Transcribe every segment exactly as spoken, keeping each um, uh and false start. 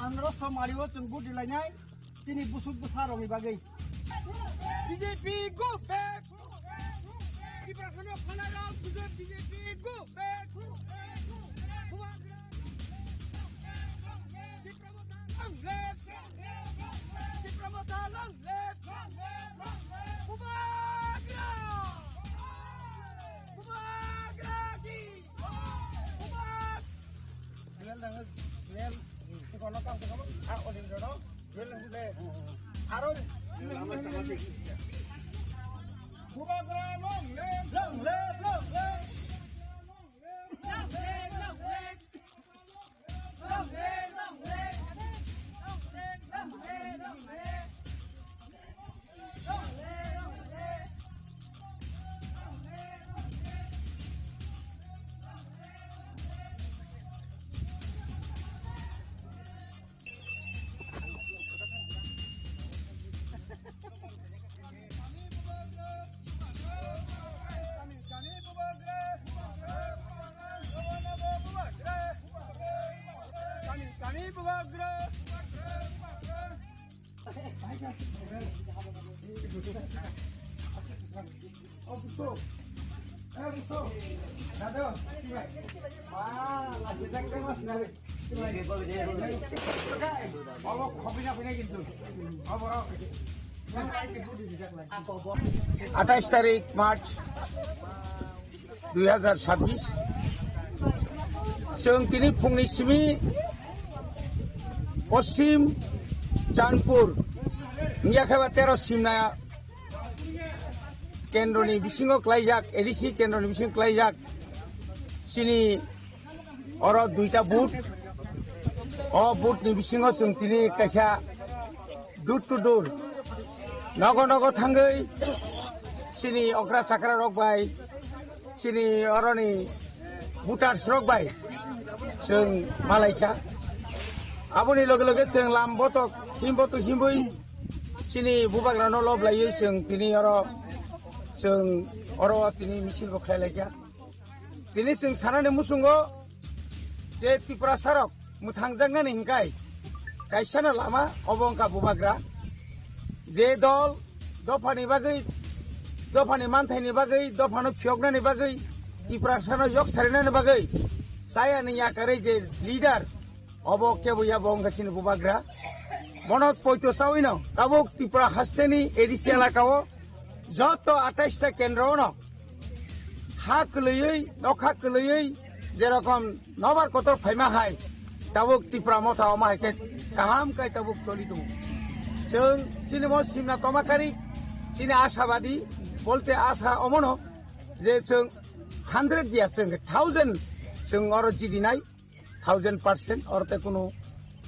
Andro somari o chwng vote rilainai, tini busuk bwsa rokni bagwi. B J P go back! Tiprasano phanai rok, B J P go back! Bubagra! Tipra Motha long live! Tipra Motha long live! Bubagra! Bubagra ki! Bubagra! Duel nang, duel. Kono tang kono, a, Olin Rono, duel nang le. Aro, Bubagra long live, long live, long live. Atais tarik March dui hazar sabbish. Chwng tini phungni simi Poschim Chandpur, wngya khe ba tero Simna kendroni bisingo klaijak, A D C kendroni bisingo klaijak. Chini oro duita booth, o booth ni bisingo chwng tini kaisa door to door, nogo nogo thangwi chini okra chakra rok bai, chini oroni voters rok bai chwng malaikha. Aboni loge loge chwng lam botok him botok himwi chini bubagrano lob laiwi chwng tini oro, chwng oro tini misil bo khlai laikha. Tini chwng sanani muchungo je Tiprasa rok mwthangjaknani hinkai kaisano lama obo wngkha bubagra. Je dol dophani bagwi, dophani manthaini bagwi, dophano phiyoknani bagwi, Tiprasano yok sarinani bagwi chayani yakarwi je leader, obo kebo ya bo wngkha chini bubagra. Bono poito chawino tabuk Tripura hasteni A D C elakao joto atais ta kendro ono ha kwlwiwi, nokha kwlwiwi, jerokom nobar kotor phaima hai, tabuk Tipra Motha omo hai khe kaham kai tabuk choli tongo. Chwng chini bo simna toma kari, chini ashabadi, bolte asa omono je chwng hundred ya chwng thousand chwng oro jidinai, thousand percent, oro te kunu,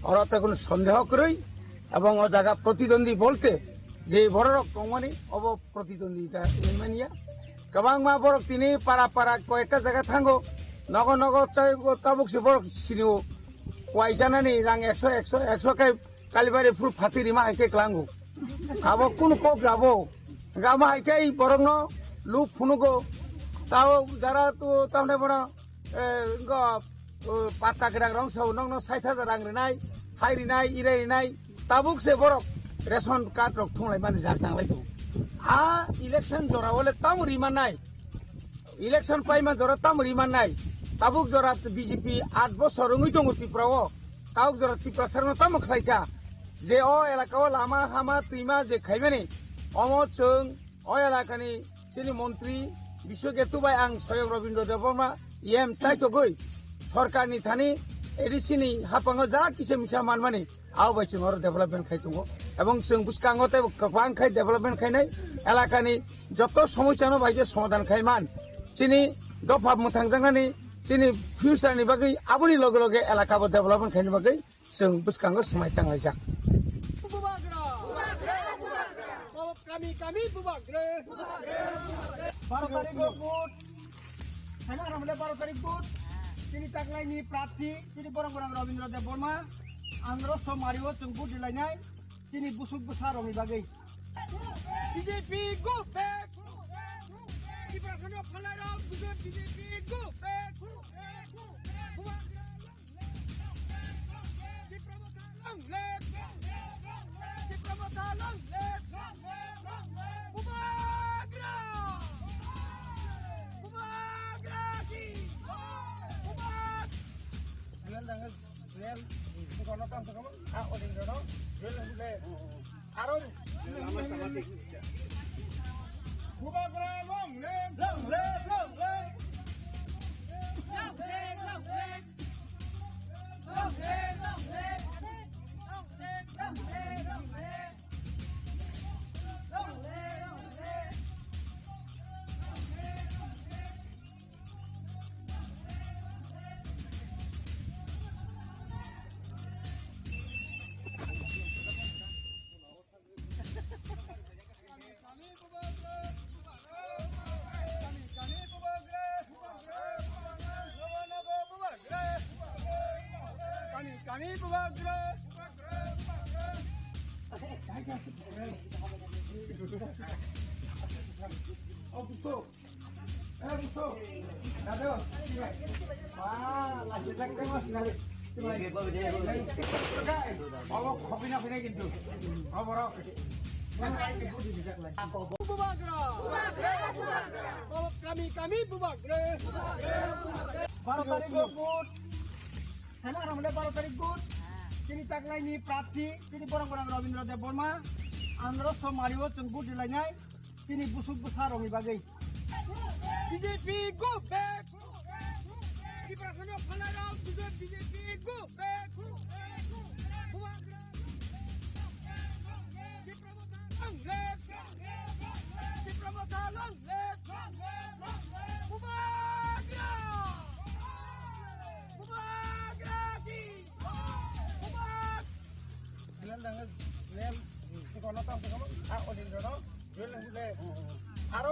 oro te kunu sondeho kwrwi, ebong o jaga protidwandi bolte je bororok tongmani obo protidwandi ta wngmani ya. Kwbangma borok tini para para koyekta jaga thango, nogo nogo tei tabuk se borok sinio, kuai janani rang ekso, ekso, ekso kai Kalibari phuru phati rima hai khe klango. Abo kunu kok rabo. Gama hai khe borokno luk phunugo. Tao jara tu tamne bono, eh, ngo, eh, patta kwrak rong sao nokno sait hajar rang rinai, hai rinai, irai rinai. Tabuk se borok ration card rok thunglai mani jak tanglai tu. A election jora wale tamo rima nai. Election paima jora tamo rima nai. Tabuk jora B J P aat bosor wngwi tongo Tripura o. Tabuk jora Tripura sarno tamo khlaikha. Je o elaka o lama hama twima je khaimani. Omo chwng o elakani chini montri Biswaketu bai ang Soyog Rabindra Debbarma E M chaitogwi sorkarni thani A D C ni hapango ja kisa misa manmani. Abo bai chwng oro development khai tongo. Ebong chwng bwskango tei kwbang khai development khainai elakani joto somosyano bai je somadhan khai man. Chini dopha mwthangjaknani, chini future ni bagwi aboni loge loge elaka bo development khaini bagwi chwng bwskango swmai tanglaijak. Bubagra! Bubagra! Kami kami bubagra! Baro tarikh o vote. Haino haino baro tarikh vote. Chini taklaini prarthi, chini borok borok Rabindra Debbarma. Ang rosto mario chwng vote rilainai. Chini busuk bwsa rokni bagwi. B J P go back! Tiprasano phalai rok, B J P go back! Kono tang tang a odin jono. Aro. Bubagra long live, long live, long live. Long live, long live. Long live, long live. Long live, long live, long live. Long live, long live. Kami, kami bubagra. Oh, buso. Eh, buso. Dado. Wah, lagi lagi mas nari. Obo khobina khobina kintu. Obo rok. Bubagra. Bubagra. Kami, kami bubagra. Baro tarik vote. Sana ramle baro tarik vote. Chini taklai ni prarthi, chini borok borok Rabindra Debbarma. Andro somari o chwng vote dilainai. Chini busuk bwsa rokni bagwi. B J P go back. Tiprasano phalai rok, B J P go back. Bubagra. Tipra Motha long live! Tipra Motha long live! Bubagra! Bubagra ki! Bubagra! Lel dang lel. Sikono tam sikono. A odin jono. Lel lel. Aro.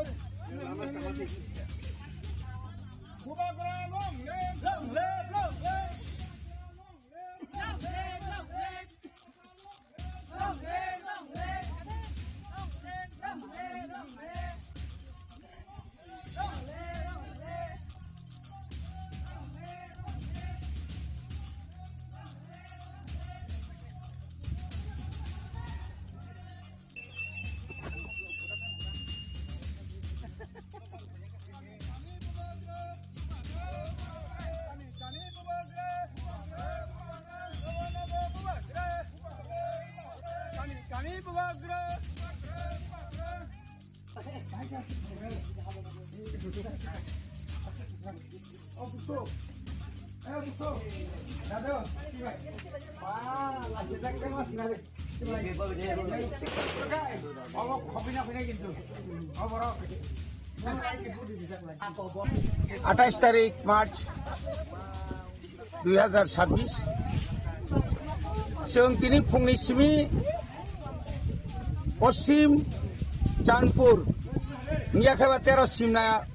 Bubagra long live! Long live! Long live! Atais tarik March dui hazar sabbish, chwng tini phungni simi Poschim Chandpur, wngya khe ba tero Simna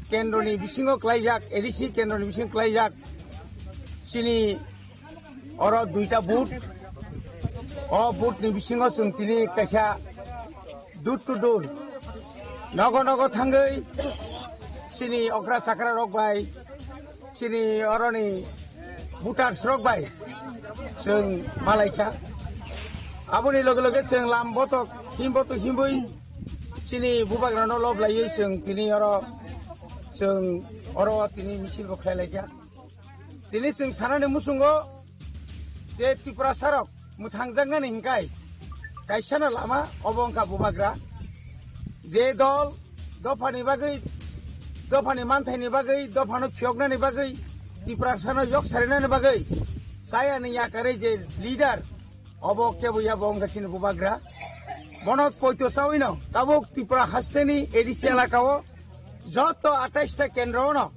kendroni bisingo klaijak, A D C kendroni bisingo klaijak, chini oro duita booth, o booth ni bisingo chwng tini kaisa door to door, nogo nogo thangwi chini okra chakra rok bai, chini oroni voters rok bai chwng malaikha. Aboni loge loge chwng lam botok him botok himwi chini bubagrano lob laiwi chwng tini oro chwng oro tini misil bo khlai laikha. Tini chwng sanani muchungo je Tiprasa rok mwthangjaknani hinkai kaisano lama obo wngkha bubagra. Je dol dophani bagwi, dophani manthaini bagwi, dophano phiyoknani bagwi, Tiprasano yok sarinani bagwi chayani yakarwi je leader, obo kebo ya bo wngkha chini bubagra. Bono poito chawino tabuk Tripura hasteni A D C elakao joto atais ta kendro ono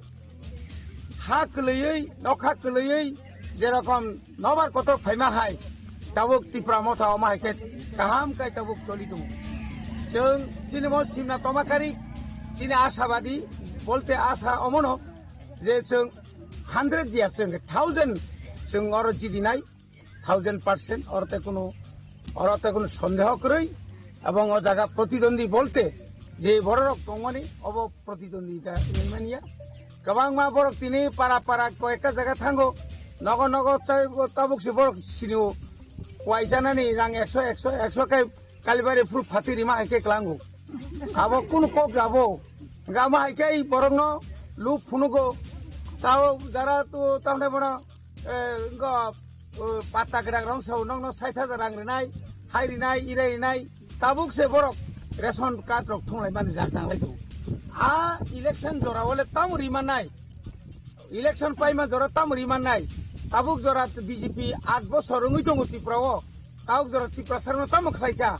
ha kwlwiwi, nokha kwlwiwi, jerokom nobar kotor phaima hai, tabuk Tipra Motha omo hai khe kaham khe tabuk choli tongo. Chwng chini bo simna toma kari, chini ashabadi, bolte asa omono je chwng hundred dia chwng thousand chwng oro jidinai, thousand percent, oro te kunu, oro te kunu sondeho kwrwi, ebong o jaga protidwandi bolte je bororok tongmani obo protidwandita wngmani ya. Kwbangma borok tini para para koyekta jaga thango, nogo nogo tei tabuk se borok sinio, kuaisanani rang ekso, ekso, ekso khe Kalibari phuru phatwi rima hai khe klango. Abo kunu kok rabo, gama hai khe borokno luk phunugo, tao jara tu tamne bono eh, wngkha, eh, patta kwrak rong sao, nokno sait hajar rang rinai, hai rinai, irai rinai, tabuk se borok ration card rok thunglai mani jak tanglai tongo. A election jora o le tamo ri mannai? Election paima jora tamo ri mannai? Tabuk jora B J P aat bosor wngwi tongo Tripura o. Tabuk jora Tiprasa rokno tamo khlai kha?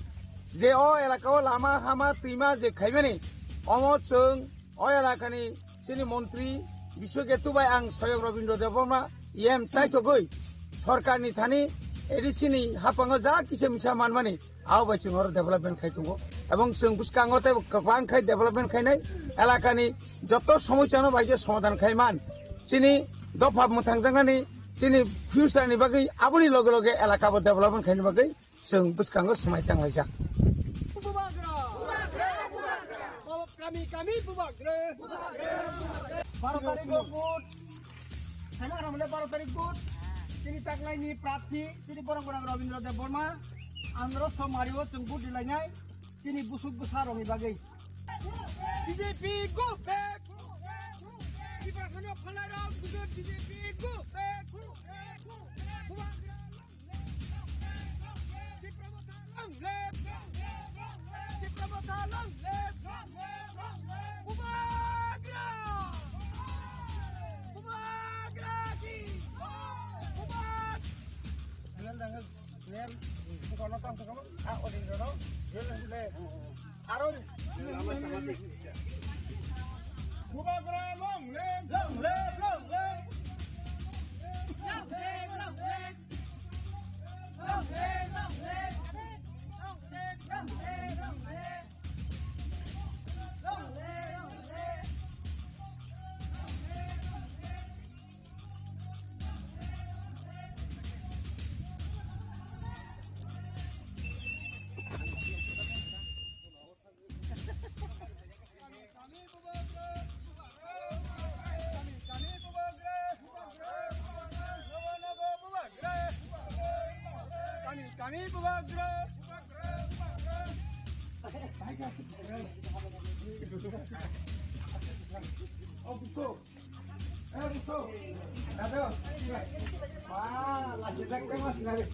Je o elaka o lama hama twima je khaimani, omo chwng o elakani chini montri Biswaketu bai ang Soyok Robindra Debbarma E M chaitogwi sorkarni thani A D C ni haphango ja kisa misa manmani, abo bai chwng oro development khai tongo. Ebong chwng bwskango tei kwbang khai development khainai elakani joto somosyano bai je somadhan khai man. Chini dopha mwthangjaknani, chini future ni bagwi, aboni loge loge elaka bo development khaina bagwi chwng bwskango swmai tanglaijak. Bubagra! Bubagra! Bubagra! Kami, kami bubagra! Baro tarikh o vote. Sana haram le baro tarikh vote. Chini taklaini prarthi, chini borok borok Robindra Debbarma. Andro somari o chwng vote rilainai. Chini busuk bwsa rokni bagwi. B J P go back! Tiprasano phalnai rok, B J P go back! Bubagra! Tipra Motha long live! Tipra Motha long live! Bubagra! Bubagra ki! Bubag! Aro Bubagra long live! Long live! Long live! Kami, kami bubagra. Oh, buso. Eh, buso. Dado. Ah, lagi tak kemas lagi.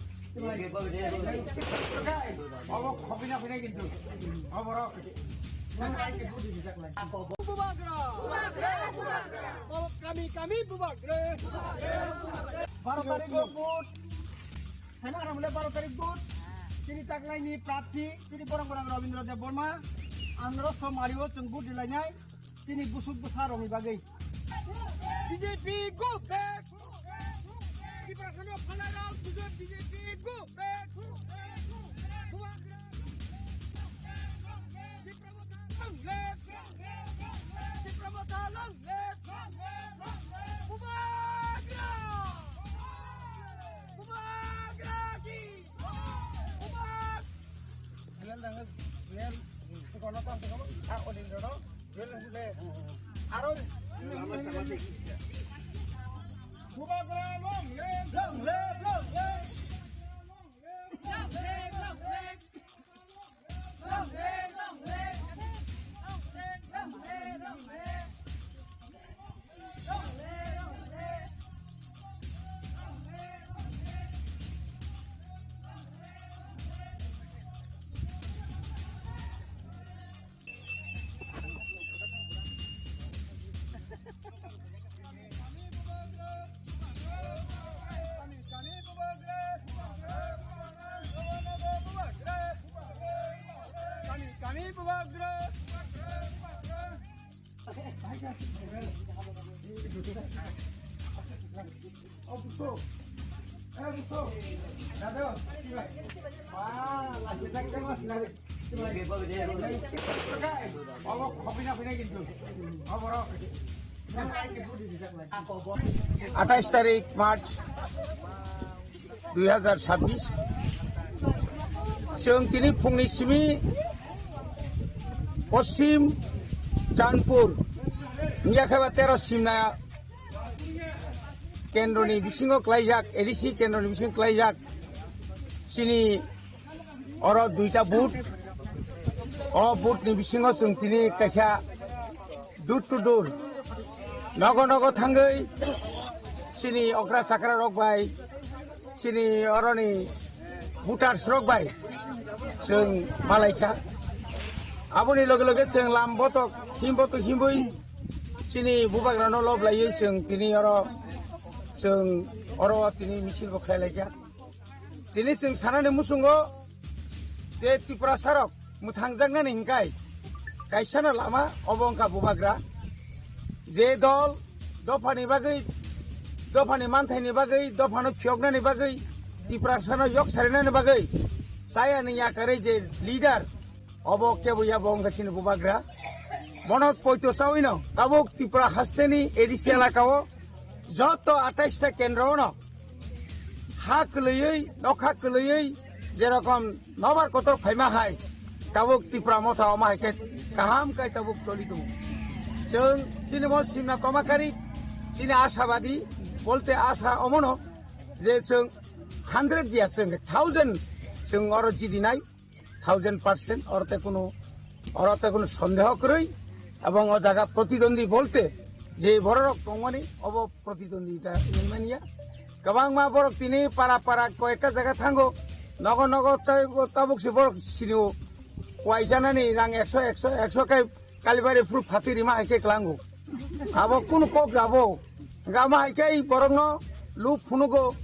Obo khobi na phina kintu. Obo rok. Bubagra. Bubagra, bubagra. Obo kami, kami bubagra. Baro tarikh o vote. Sana haram le baro tarikh vote. Chini taklaini prarthi, chini borok borok Robindra Debbarma. Andro somari o chwng vote rilainai. Chini busuk bwsa rokni bagwi. B J P go back! Tiprasano phalnai rok, B J P go back! Bubagra! Tipra Motha long live! Tipra Motha long live! Bubagra! Bubagra ki! Bubag! Aro Bubagra long live! Long live! Long live! Kami, kami bubagra. আঠাইশ তারিখ মার্চ দুই হাজার ছাব্বিশ, chwng tini phungni simi Poschim Chandpur, wngya khe ba tero Simna kendroni bisingo klaijak, A D C kendroni bisingo klaijak, chini oro duita booth, o booth ni bisingo chwng tini kaisa door to door, nogo nogo thangwi Chini okra chakra rok bai, chini oroni voters rok bai chwng malaikha. Aboni loge loge chwng lam botok, him botok himwi chini bubagrano lob laiwi chwng tini oro, chwng oro tini misil bo khlai laikha. Tini chwng sanani muchungo je Tiprasa rok mwthangjaknani hinkai kaisano lama obo wngkha bubagra. Je dol dophani bagwi, dophani manthaini bagwi, dophano phiyoknani bagwi, Tiprasano yok sarinani bagwi chaya ni yakarwi je leader, obo kebo ya bo wngkha chini bubagra. Bono poito chawino tabuk Tripura hasteni A D C elakao joto atais ta kendro ono ha kwlwiwi, nokha kwlwiwi, jerokom nobar kotor phaima hai, tabuk Tipra motha omo hai khe kaham kai tabuk choli tongo. Chwng chini bo simna toma kari, chini ashabadi, bolte asa omono je chwng hundred ya chwng thousand chwng oro jidinai, thousand percent, oro te kunu, oro te kunu sondeho kwrwi, ebong o jaga protidwandi bolte je bororok tongmani obo protidwandita wngmani ya. Kwbangma borok tini para para koyekta jaga thango, nogo nogo tei tabuk se borok sinio, kuaisanani rang ekso, ekso, ekso kai Kalibari phuru phati rima hai khe klango. Abo kunu kok rabo. Gama hai khe borokno luk phunugo.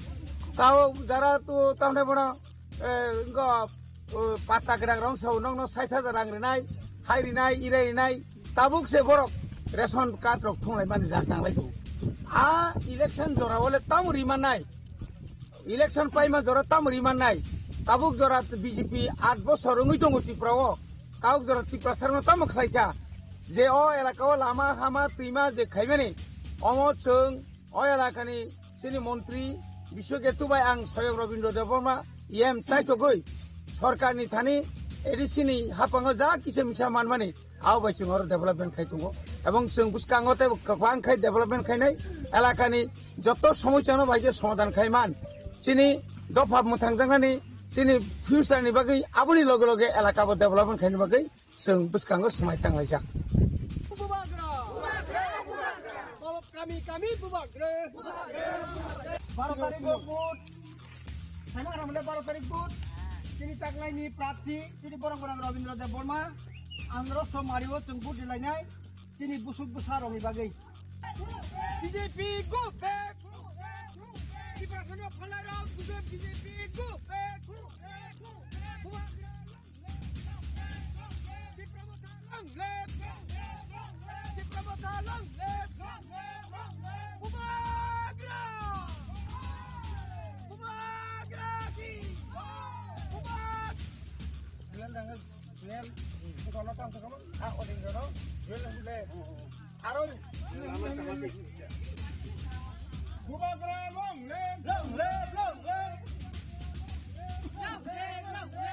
Tao jara tu tamne bono, eh, ngo, eh, patta grak rong sao nokno sait hajar rang rinai, hai rinai, irai rinai. Tabuk se borok ration card rok thunglai mani jak nanglai tongo. A election jora ole tamo rima nai. Election paima jora tamo rima nai. Tabuk jora B J P aat bosor wngwi tongo Tripura o. Tabuk jora Tiprasa rokno tamo khlai kha. Je o elaka o lama hama twima je khaimani. Omo chwng o elakani chini montri Biswaketu bai ang Soyok Robindra Debbarma E M chaitogwi sorkarni thani A D C ni haphango ja kisa misa manmani. Abo bai chwng oro development khai tongo. Ebong chwng bwskango tei kwbang khai development khainai elakani joto somosya no bai je somadhan khai man. Chini dopha mwthangjaknani, chini future ni bagwi aboni loge loge elaka bo development khaina bagwi chwng bwskango swmai tanglaijak. Bubagra! Kami, kami bubagra! Baro tarikh o vote. Saimang rang mole baro tarikh vote. Chini taklaini prarthi, chini borok borok Rabindra Debbarma. Ang rosomari o chwng vote rilainai. Chini busuk bwsa rokni bagwi. B J P go back. Tiprasano phalai rok, B J P go back. Tipra Motha long live! Tipra Motha long live! Bubagra! Bubagra ki! Bubag- Aro. Bubagra long live! Long live, long live! Long live, long live!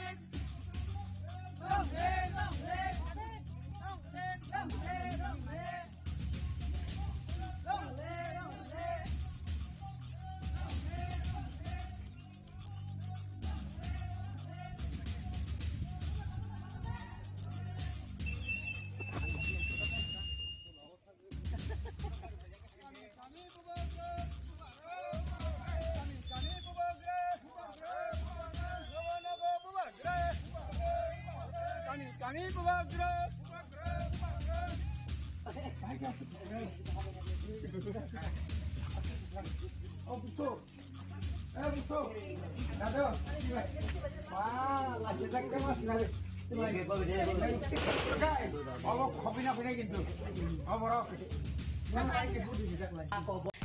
Long live, long live! Long live, long live! Long live, long live!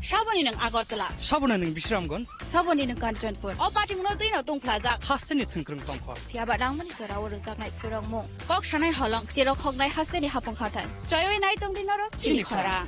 Saboni nwng Agartala. Saboni nwng Bisramganj. Saboni nwng Kanchanpur. O patimungno twino tongphlajak. Hasteni thwngkwrwng tongkhor. Phiyaba nangmani jorao rwjaknai phurokmung. Kok sanai holong, cherok hoknai hasteni hapung hathai. Choiwi nai tongdi norok chini khorang.